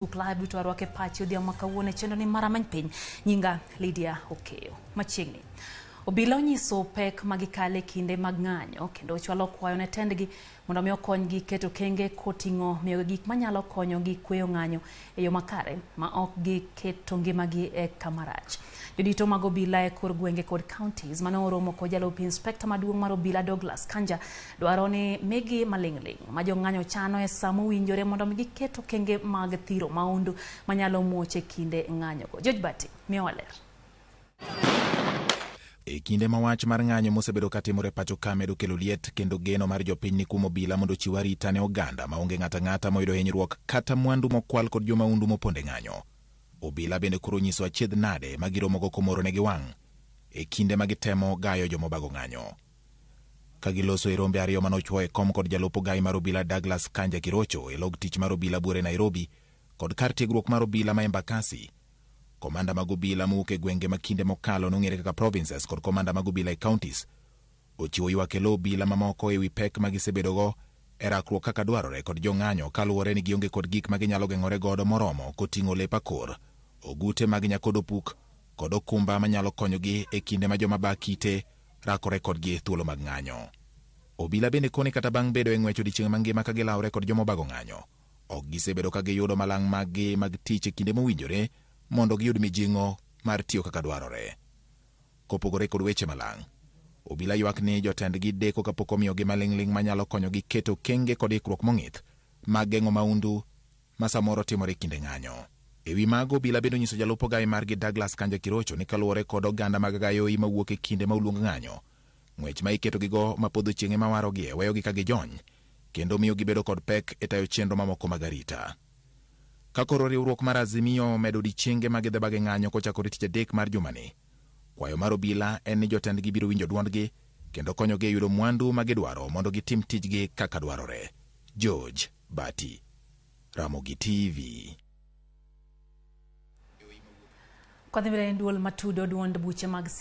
Facebook Live duto arwake pachi odhiambo ma kawuono e chenro ni mar Amany Piny. Nyinga Lydia Okeyo. Machiegni. Obila onyiso pek ma gikale kinde mag ng'anyo kendo ochwalo kwayo ne tendgi mondo mi okonygi keto okenge koting'o miyogi gik manyalo konyogi kweyo ng'anyo e yo makare ma ok giketo ngimagi e kama rach. Jodito mag obila e kor gwenge kod counties mane oromo kod jalup inspekta maduong' mar obila Douglas Kanja dwaro ni migi maling'ling' ma jong'anyo chano e saa mowinjore mondo mi giket okenge mag thiro maundu manyalo muoch e kinde ng'anyogo. George Bati miyowa ler. E kinde ma wach mar ng'anyo mosebedo katimore pacho ka medo kelo liet kendo geno mar jopiny ni kuom obila mondo ochiw arita ne oganda maonge ng'ato ang'ata moyudo hinyruok kata mwandu mokwal kod jomaundu moponde ng'anyo. Obila bende koro onyiso achiedh nade ma giromogo komoro negi wang' e kinde ma gitemo gayo jomobago ng'anyo. Ka giloso e rombe ariyo manochwo e kom kod jalup ogai mar obila Douglas Kanja Kirocho e log tich mar obila buore Nairobi kod kar tiegruok mar obila ma Embakasi, komanda mag obila mowuok e gwenge ma kinde mokalo nong'ere kaka provinces kod komanda mag obila e counties ochiwo ywak e lo obila mamoko e wi pek ma gisebedogo e rakruok kaka dwarore kod jong'anyo kaluwore ni gionge kod gik ma ginyalo geng'ore godo moromo koting'o lep akor, ogute mag nyakodo opuk kod okumba manyalo konyogi e kinde ma joma ba kite rakore kodgi thuolo mag ng'anyo. Obila bende koni kata bang' bedo e ng'wech odiechieng' mangima ka gilawre kod jomobago ng'anyo, ok gisebedo ka giyudo malang' maggi mag tich e kinde mowinjore mondo giyud mijing'o mar tiyo kaka dwarore. Kopogore kod weche malang', obila ywak ni jotendgi deko kapok omiyogi maling'ling' manyalo konyogi keto okenge kod ikruok mong'ith mag geng'o maundu ma samoro timore kinde ng'anyo. E wi mago, obila bende onyiso jalup ogai margi Douglas Kanja Kirocho ni kaluwore kod oganda mag Gayoi mawuok e kinde ma oluong ng'anyo, ng'wech ma iketogigo ma podho chieng' ema warogie weyogi ka gijony kendo miyo gibedo kod pek e tayo chenro mamoko mag arita. Ka koro riwruok mar Azimio omedo odiechienge mag gidhi ng'anyo kochakore tich adek mar jumani, kwayo mar obila en ni jotendgi biro winjo duondgi kendo konyogi e yudo mwandu ma gidwaro mondo gitim tijgi kaka dwarore. George Bati, Ramogi TV. Kwadhi mbele duol matudo duond buche mag